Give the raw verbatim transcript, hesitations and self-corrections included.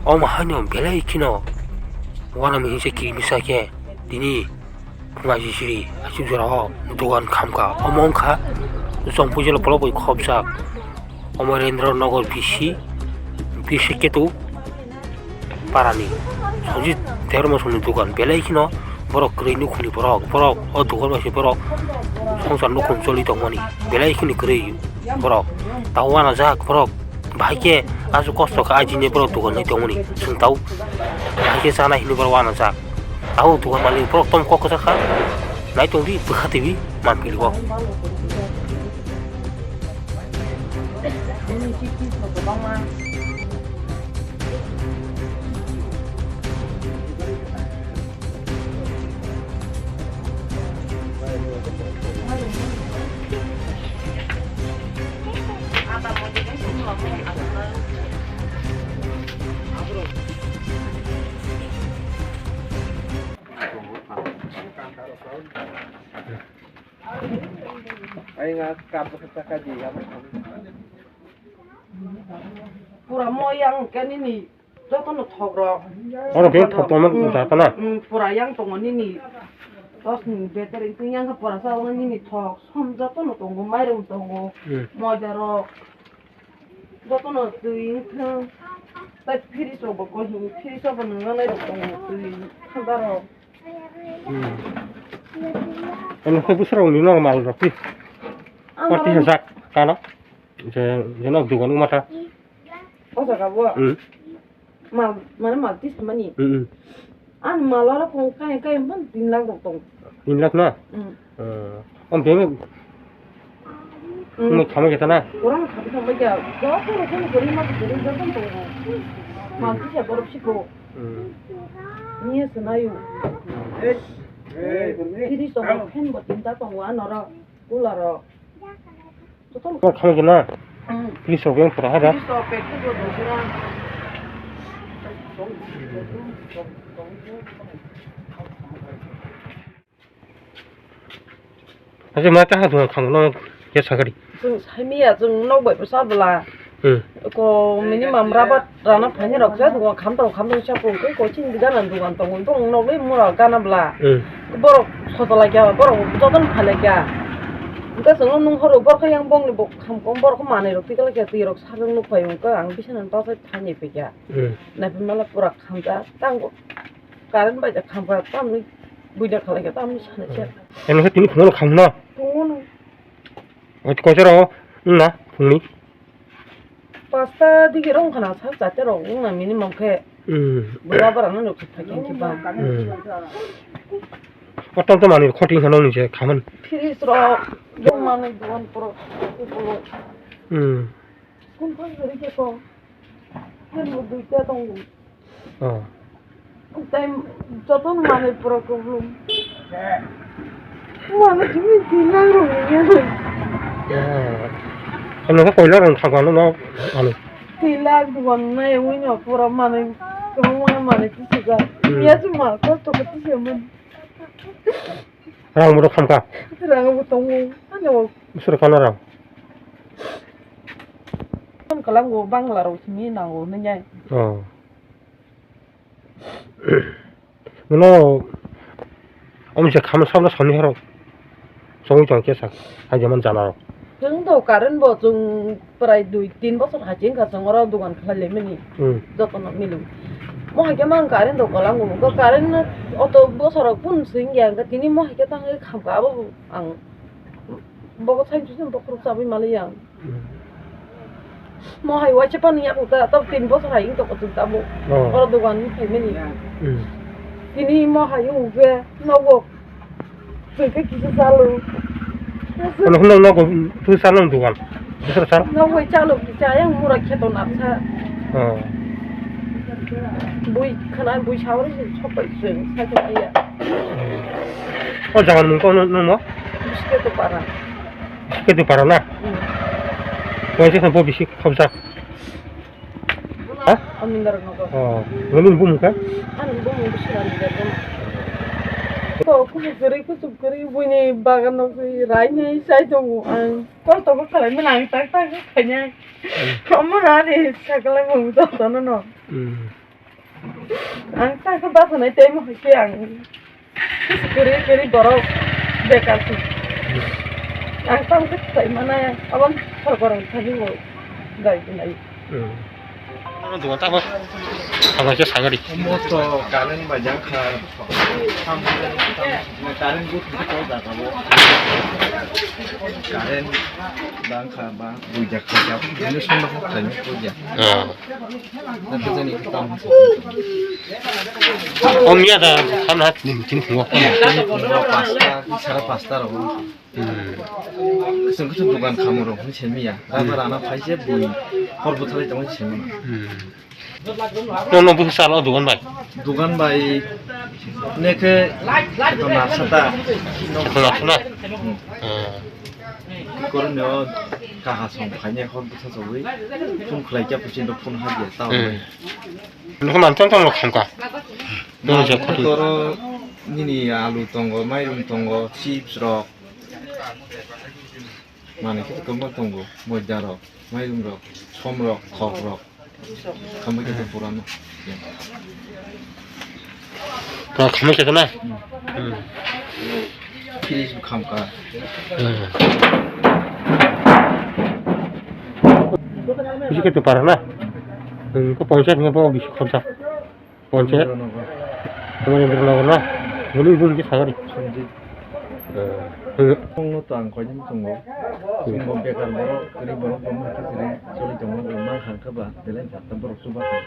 Omo haino belai kheno uanami hwnse kirimisa khe tini phunga sisiri aswk jorao dogan khamkha. Omo wngkha chwng puijolo polok bai khopjak Amarendra Nagar B C, B C Ketu parani Sanjit Debbarma songni dogan belai kheno borok kwrwi nukhungni borok, borok o dogan bai se borok swngchar nukhung choli tongmani belai kheno kwrwi borok. Tao uanajak borok. Bahai khe aswk kosto kha, ajini borok dogan nai tongmani chwng tao. Bahai khe chanai hinwi borok uanajak. Tao dogan malik borok tom kok kwchak kha. Nai tongdi, bwkha twiwi manpili o. Pura mo yang khe nini jotono thok rok. Oro khe thok tongma jatana. Mm, pura yang tongo nini. Dos ni beter itu yang khe pura sa nini thok. Som jotono tongo, mairum tongo, mm, moja rok. Jotono twi wngthang. Tai fridge rok bo koi hini, fridge rok bo nwngnai rok tongo twi thanda rok. Hmm. Ano khe bwswk rok ni normal rok ti. Ang party normal. Hajak kano. Je, je nok dugan wngma ta. O jaga bo? Hmm. Mal, mane mal tis mani. Hmm, hmm. Ang mal oro kong kai kai man tin lakh rok tong. Tin lakh na? Hmm. Eh, om beng. Hmm. Mo khama kita na? Orang khama khama ya. Joto rok kong gori ma gori joto tong. Mal tis ya borok siko. Hmm. Niya senayu. Hmm. Kiri so fan bo tinta tongo anoro. Cooler rok. Jotono. Kok khamai gana? Hmm. Police rok yang pura hada. Police rok pek tu joto sira. Aje ma ta ha dukan kham no ke sakari. Chwng saimiya, chwng nok bai bwsa bwla. Hmm. Ko minimum rabat rana phaini rok khe dukan kham tong kham tong chapo khe ko chini gana dukan tongo bong nok le mura gana bwla. Hmm. Borok sotolai kha, borok jotono phalai kha. Hwnkhe chwngno nung horo borok yang bongni bo kham kong borok manwi rok tikla kha twi rok sarwng nuk phai hwnkhe ang bisana bachai thaini phaikha. Hmm. Naiphi mala pura khamjak tango current bai khamkha tamni buida khalai kha tamni sana se. Hmm. Eno khe tini phungo kham no? Phungo no. Oi kocharo na phungni? Pasta digi rong khana sa chate rok wngna minimum khe. Hmm. Bura bara no nuk thai khe ba. Hmm. Otom to mani khoti khana ni je khaman. Fridge rok, dong mani duan puro, puro. Hmm. Kun phang gari ke ko. Kan bu duita tong. Oh. Tai jotono manwi pura kuplung. Mano chini tin lakh rok ni ya. Ano ka koila rang thagano no ano. Tin lakh dugan nai wino pura manwi kwbangma manwi tisiga. Hmm. Ya chuma kosto khe tisiga man. Rang bo khamkha. Rang bo tongo. Ano. Sura kana rang. Kon kalango Bangla rok simi nango nanya. Oh. Nono omse khama sabna sani horo. Songwi tong kesa. Hai jaman jana rok. Chwng do current bo chwng prai dui tin bochor hai chwng kha chwng oro dugan khlai lai mani. Hmm. Jotono milu. Mo hai khe mang current do kolango. Ko current auto bochor rok pun swing ya. Tini mo hai khe tang khamkha abo ang. Bogo sai chwng bokhorok chabwi mali yang. Hmm. Mo hai waisa pani yaku ta, tab tin bochor hai wng toko chwng tabuk. Oh. Oro dogan ni phaimani. Hmm. Tini mo hai wng khe nogo chwng khe kisa chalo. Ano hwnwi nogo twi chalo dogan. Bisar chalo. Nogo hai chalo kisa yang mura kheto naksa. Oh. Bui khana bui saori se sopai chwng sai khe ya. Hmm. O jaga ni mung kono nung mo? Biske to para. Ketu para na? Hmm. Waisa khe bo bisi khobjak. Ha? Amindar nogo. Oh, nini bumung kha? Ani bumung bisi rani jago. To kuchuk kwrwi, kuchuk kwrwi, buini bagan no kwrwi, rai ni sai tongo ang. Kol to bo khalai mani ang tak tak khainai. Hmm. Omo rani sakla bumung to tono no. Hmm. Ang tangkhe basanai tei mo hai khe ang kwrwi kwrwi borok bekar se. Ang tangkhe sai mana abang sorkar ang thani mo dai nai. Hmm. Ano dukan tamo. Tamo khe sagari. Moto current bai jang kha. Current but ko da ka bo. Current bang kha ba buja kha ja. Ini semua kha ni ko ja. Ah. Om ya da, ham hat ni tin khungo. Pasta, sara pasta ro. Hmm. Kusung kusung dukan khamu ro, ni semiya. Raba rana phaise bui, hor buthalai tong semiya. Hmm. No, no, busa lo dukan bai. Dukan bai, neke, to na sata. To na sata. Hmm. Hmm. Korno kaha song khaine hor butha sogwi. Phone khlai kya pusin do phone ha dia ta. Hmm. Nokho nang tong tong rok khamkha. Nokho je khoti. Toro nini alu tongo, mairum tongo, chips rok. Mane khe kwbangma tongo, moida rok, mairum rok, som rok, khok rok. Khambai khe purano. Ka khambai khe na? Hmm. Fridge bo khamkha. Hmm. Bisi khe tupar na? Hmm, ko ponchayat ni bo bisi khorsa. Ponchayat? Indranagar. Tamo Indranagar na? Bini bini khe sagari. Sanjit. Eh, eh. Tongno to ang koidin tongo. Hmm. Chwng bo bekar borok, kwrwi borok bo ma khe kwrwi choli tongo, bo ma hangkha ba, belai kha, borok chuba kha.